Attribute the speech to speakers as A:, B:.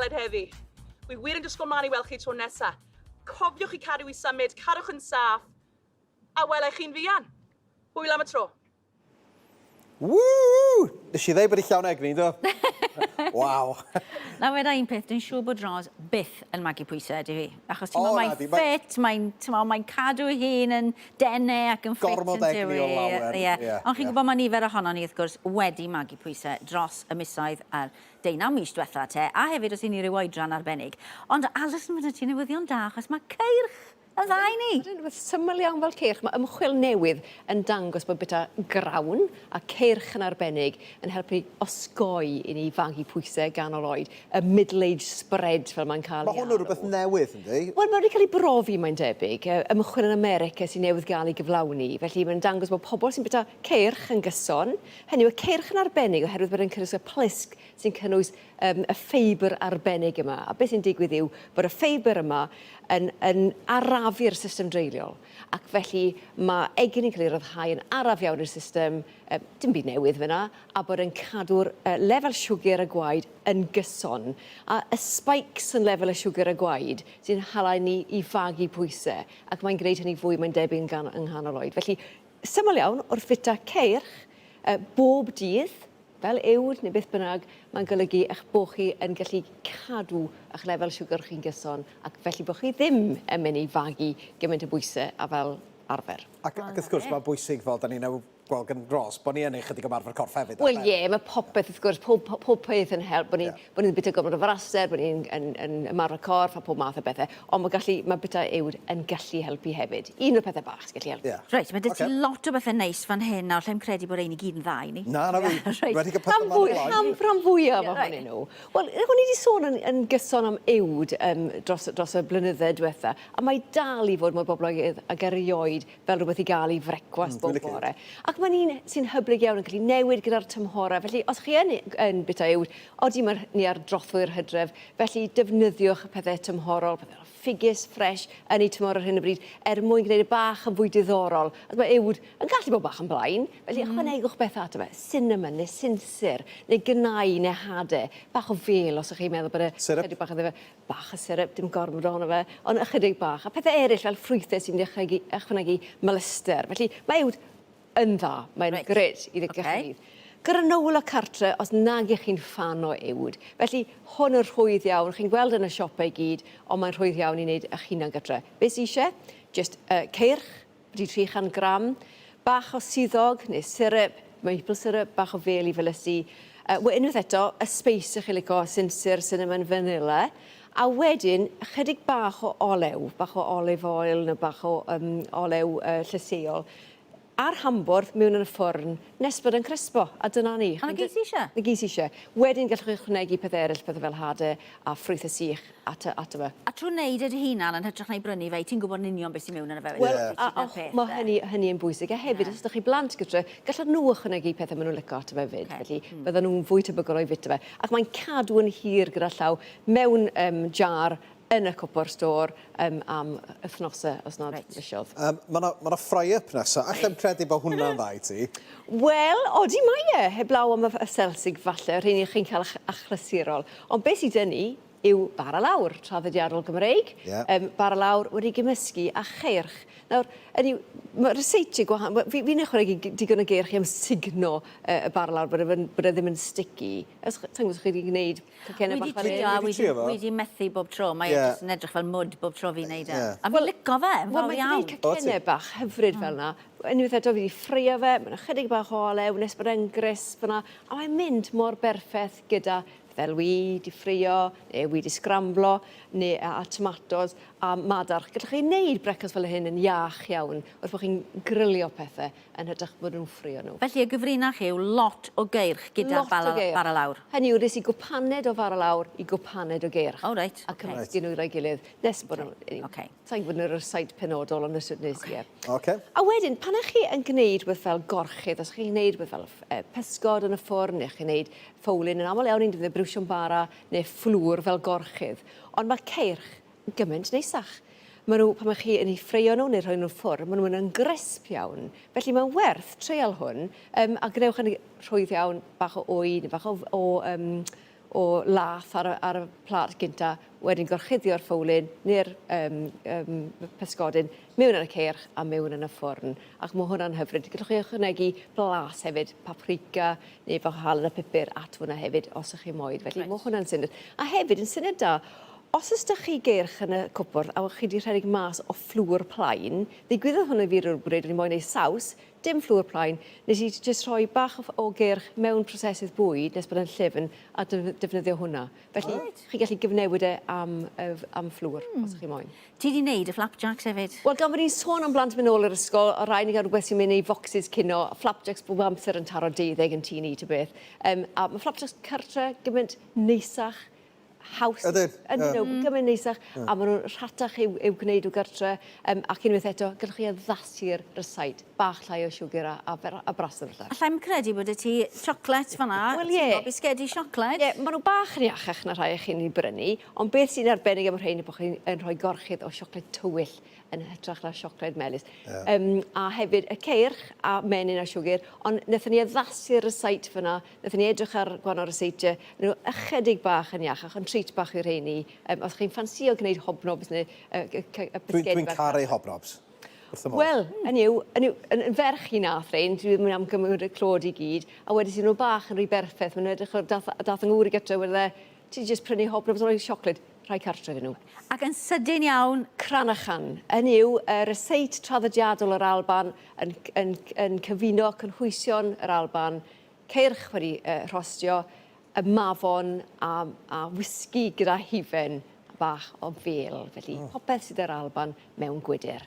A: galed heddi. Wi wir yn disgwyl mlaen i weld chi tro nesa. Cofiwch i cadw i symud, cadwch yn saff, a welai chi'n fuan. Hwyl am y tro.
B: Woo! Nes i ddeud bod i llawn egni, do? Waw.
C: Na weda un peth, dwi'n siŵr bod Ros byth yn magu pwysau, ydy fi. Achos ti'n mae'n ffit, mae'n mae cadw ei hun yn dene ac yn ffit
B: Gormod egni o lawer.
C: Ie. Yeah. Ond chi'n yeah. gwybod mae nifer ohonon ni wrth gwrs wedi magu pwysau dros y misoedd a'r deunaw mis diwetha te, a hefyd os i ni ryw oedran arbennig. Ond Alison, mae 'da ti newyddion da achos mae ceirch yn dda i ni.
D: Ydyn, rhywbeth syml iawn fel ceirch. Mae ymchwil newydd yn dangos bod bwyta grawn a ceirch yn arbennig yn helpu osgoi i ni fagu pwysau ganol oed, y middle age spread fel mae'n cael ei alw.
B: Mae hwn yn rhywbeth newydd, yndi?
D: Wel, mae wedi cael ei brofi, mae'n debyg. Ymchwil yn America sy'n newydd gael ei gyflawni. Felly mae'n dangos bod pobl sy'n bwyta ceirch yn gyson, Hynny yw, y ceirch yn arbennig oherwydd bod e'n cynnwys y plisg sy'n cynnwys um, y ffeibr arbennig yma. A beth sy'n digwydd yw bod y ffeibr yma yn, yn arafu'r system dreuliol. Ac felly mae egin yn cael ei ryddhau yn araf iawn i'r system, um, dim byd newydd fyna, a bod yn cadw'r uh, lefel siwgr y gwaed yn gyson. A y spikes yn lefel y siwgr y gwaed sy'n hala ni i fagu pwysau, ac mae'n gwneud hynny fwy, mae'n debyg yn, gan, yng nghanol oed. Felly, Syml iawn, wrth fwyta ceirch bob dydd, fel uwd neu beth bynnag, mae'n golygu eich bod chi yn gallu cadw eich lefel siwgr chi'n gyson ac felly bod chi ddim yn mynd i fagu gymaint o bwysau a fel arfer.
B: Ac, ac wrth gwrs, mae'n bwysig fel da ni newydd gweld gan Ros, bod ni yn ei chydig ymarfer corff hefyd.
D: Wel ie, mae popeth wrth gwrs, pob, pob peth yn help, bod ni'n yeah. bod ni'n bwyta gormod o fraster, bod ni'n yn, yn ymarfer corff a pob math o bethau. Ond mae gallu, mae bwyta uwd yn gallu helpu hefyd. Un o'r pethau bach sy'n gallu helpu.
B: Yeah.
C: Reit, mae 'da ti lot o bethau neis fan hyn nawr, llai'm credu bod ein i gyd yn dda i ni.
B: Na, na fi.
C: Reit.
B: Wedi cael pethau mlaen o
D: Rhan, rhan fwyaf yeah, ohonyn nhw. Wel, o'n i wedi sôn yn, yn gyson am uwd um, dros, dros y blynydde diwetha, a mae dal i fod mor boblogaidd ag erioed fel rhywbeth i gael i frecwast mm, bob bore. Ac mae'n un sy'n hyblyg iawn yn gallu newid gyda'r tymhorau. Felly, os chi yn, yn bwyta uwd, odi mae ni ar drothwy'r hydref, Felly, defnyddiwch y pethau tymhorol, pethau fel ffigys ffresh yn eu tymor ar hyn o bryd, er mwyn gwneud e bach yn fwy diddorol. Ac mae uwd yn gallu bod bach yn blaen, felly ychwanegwch bethau ato fe, cinnamon neu sinsir, neu gnau neu hade, bach o fêl os ych chi'n meddwl bod e...
B: Syrup.
D: ...chydig bach o ddifer, bach o syrup, dim gormod ohono fe, ond ychydig bach. A pethau eraill fel ffrwythau sy'n mynd i ychwanegu, ychwanegu melyster. Felly, mae uwd yn dda. Mae'n
C: Reit.
D: grêt i ddicio
C: Ocê.
D: chi. Granola cartre os nag ych chi'n ffan o uwd. Felly, hwn yn rhwydd iawn. Chi'n gweld yn y siopau i gyd, ond mae'n rhwydd iawn i wneud eich hunan gytre. Be sy isie? Jyst uh, ceirch, byti 300 gram, bach o suddog neu syrup, maple syrup, bach o fêl i felysu. Uh, we, unwaith eto, y spice ych chi'n licio, sinsir, cinnamon, vanilla. A wedyn, chydig bach o olew, bach o olive oil neu bach o um, olew uh, llysieuol. Ar hambwrdd, mewn yn y ffwrn, nes bod e'n crispo, a dyna ni.
C: A 'na gyd sy isie?
D: 'Na gyd sy isie. Wedyn gallwch chi ychwanegu pethe eryll, pethe fel hade a ffrwythe sych at y ato fe.
C: A trwy wneud e dy hunan yn hytrach na'i brynu fe, ti'n gwybod yn union beth sy mewn yno fe wedyn.
D: Wel, a a ma' hynny hynny yn bwysig, a hefyd os 'dych chi blant gytre, gallan nhw ychwanegu pethe ma' nhw'n lico ato fe 'fyd, felly byddan nhw'n fwy tebygol o'i fita fe. Ac mae'n cadw yn hir gyda llaw mewn yym jar yn y cwpwr stôr um, am wythnosau, os nad reit. misoedd.
B: Um, mae yna ma fry-up nesaf. Allai'm credu bod hwnna'n dda i ti.
D: Wel, odi mae e, heblaw am y selsig falle, rheini chi'n cael achlysurol. Ond beth sydd dyn ni yw bara lawr, traddodiadol Gymreig.
B: Yeah.
D: Um, bara lawr wedi gymysgu a cheirch. Nawr, ydy, mae ryseitiau gwahanol, fi'n fi ychwanegu digon o geirch i amsugno uh, y bara lawr, bod e, bod e ddim yn sticky. Os, sa'n gwybod os chi wedi gwneud Cacennau bach fel
C: Wedi trio, wedi, wedi methu bob tro. Mae yeah. jyst yn edrych fel mwd bob tro fi'n neud e. Yeah. A fi'n lico fe, yn fawr iawn.
D: Wel, mae'n gwneud cacennau bach hyfryd fel yna. Unwaith eto, fi wedi ffrio fe, mae'n ychydig bach o olew, nes bod e'n grisp yna. A mae'n mynd mor berffaith gyda fel wy di ffrio, neu wy di sgramblo, neu a, a tomatos a madarch. Gallwch chi wneud brecwast fel hyn yn iach iawn wrth bod chi'n grylio pethau. yn hytrach bod nhw'n ffrio nhw.
C: Felly y gyfrinach yw lot o geirch gyda'r
D: Lot o geirch.
C: bara lawr.
D: Hynny yw, nes i gwpaned o fara lawr i gwpaned o geirch.
C: O reit.
D: A cymysgu nhw gyda'i gilydd nes bod nhw...
C: Ocê.
D: Sa i'n gwybod yn yr rysáit penodol ond nes nes i e.
B: Ocê.
D: A wedyn pan 'ych chi yn gneud rhywbeth fel gorchudd, os chi'n gneud rhywbeth fel yy pysgod yn y ffwrn neu chi'n neud ffowlyn, yn aml iawn ni'n defnyddio briwsion bara neu fflwr fel gorchudd. Ond ma' ceirch gymaint neisach. Maen nhw, pan mae chi yn eu ffreio nhw neu rhoi nhw'n ffwrn, maen nhw'n yn grisp iawn. Felly mae'n werth treial hwn, um, a gwnewch yn rhwydd iawn, bach o wy neu bach o, o, um, o lath ar y, ar y plât gynta, wedyn gorchuddio'r ffowlyn neu'r um, um, pysgodyn mewn yn y ceirch a mewn yn y ffwrn. Ac mae hwnna'n hyfryd. Gallwch chi ychwanegu blas hefyd, paprika neu fach o halen a pupur at hwnna hefyd os ych chi moyn. Felly right. mae hwnna'n syniad. A hefyd yn syniad da, os oes 'da chi geirch yn y cwpwrdd a chi wedi rhedeg mas o fflwr plaen, ddigwyddodd hwnna i fi rhywbryd, o'n i moyn ei saws, Dim fflwr plaen. Nes i jyst rhoi bach o o geirch mewn prosesydd bwyd nes bod e'n llyfn a defnyddio hwnna. Felly Reit. chi gallu gyfnewid e am yy am fflwr mm. os ych chi moyn.
C: Ti 'di neud y flapjacks hefyd?
D: Wel gan bod ni'n sôn am blant mynd nôl i'r ysgol, o' rhaid ni gael rhywbeth sy'n mynd i focsys cino, flapjacks bob amser yn taro deuddeg yn tŷ ni ta beth. Um, a mae flapjacks cartre gymaint neisach haws.
E: Ydyn.
D: Ydyn nhw, mm. gymaint neisach, yeah. a maen nhw'n rhatach i'w, i'w gwneud o gartre. Um, ac unwaith eto, gallwch chi addasu'r rysaid, bach llai o siwgr a, a, a braster falle.
C: Alla i'm credu bod y ti siocled fanna.
D: Wel ie. Yeah.
C: Bisgedi siocled.
D: Ie, yeah, maen nhw bach yn iachach na rhai chi'n ei brynu, ond beth sy'n arbennig am y rhain yw bod chi'n rhoi gorchudd o siocled tywyll yn hytrach na siocled melys. Yeah. Um, a hefyd y ceirch a menyn a siwgr, ond wnaethon ni addasu'r rysait fyna. Wnaethon ni edrych ar gwahanol ryseitiau, maen nhw ychydig bach yn iachach, ond treat bach i'r rheini. Um, os chi'n ffansïo gwneud hobnobs neu y
E: bisgedi. Dwi'n dwi caru hobnobs. Wrth
D: y modd. Wel, yn yw, yn yw, yn, yn ferch i nath rhein, dwi ddim yn am gymryd y clod i gyd, a wedys i nhw bach yn rhy berffaith, maen nhw'n edrych o'r dath, dath yng ngŵr i gytre, wedodd e, ti jyst prynu hobnobs yn rhoi siocled, rhai cartref i nhw.
C: Ac yn sydyn iawn.
D: Cranachan. Hynny yw, y ryseit traddodiadol yr Alban yn, yn, yn cyfuno cynhwysion yr Alban, ceirch wedi uh, rhostio, y mafon a, a whisky gyda hufen bach o fêl. Felly, oh. popeth sydd ar Alban mewn gwydr.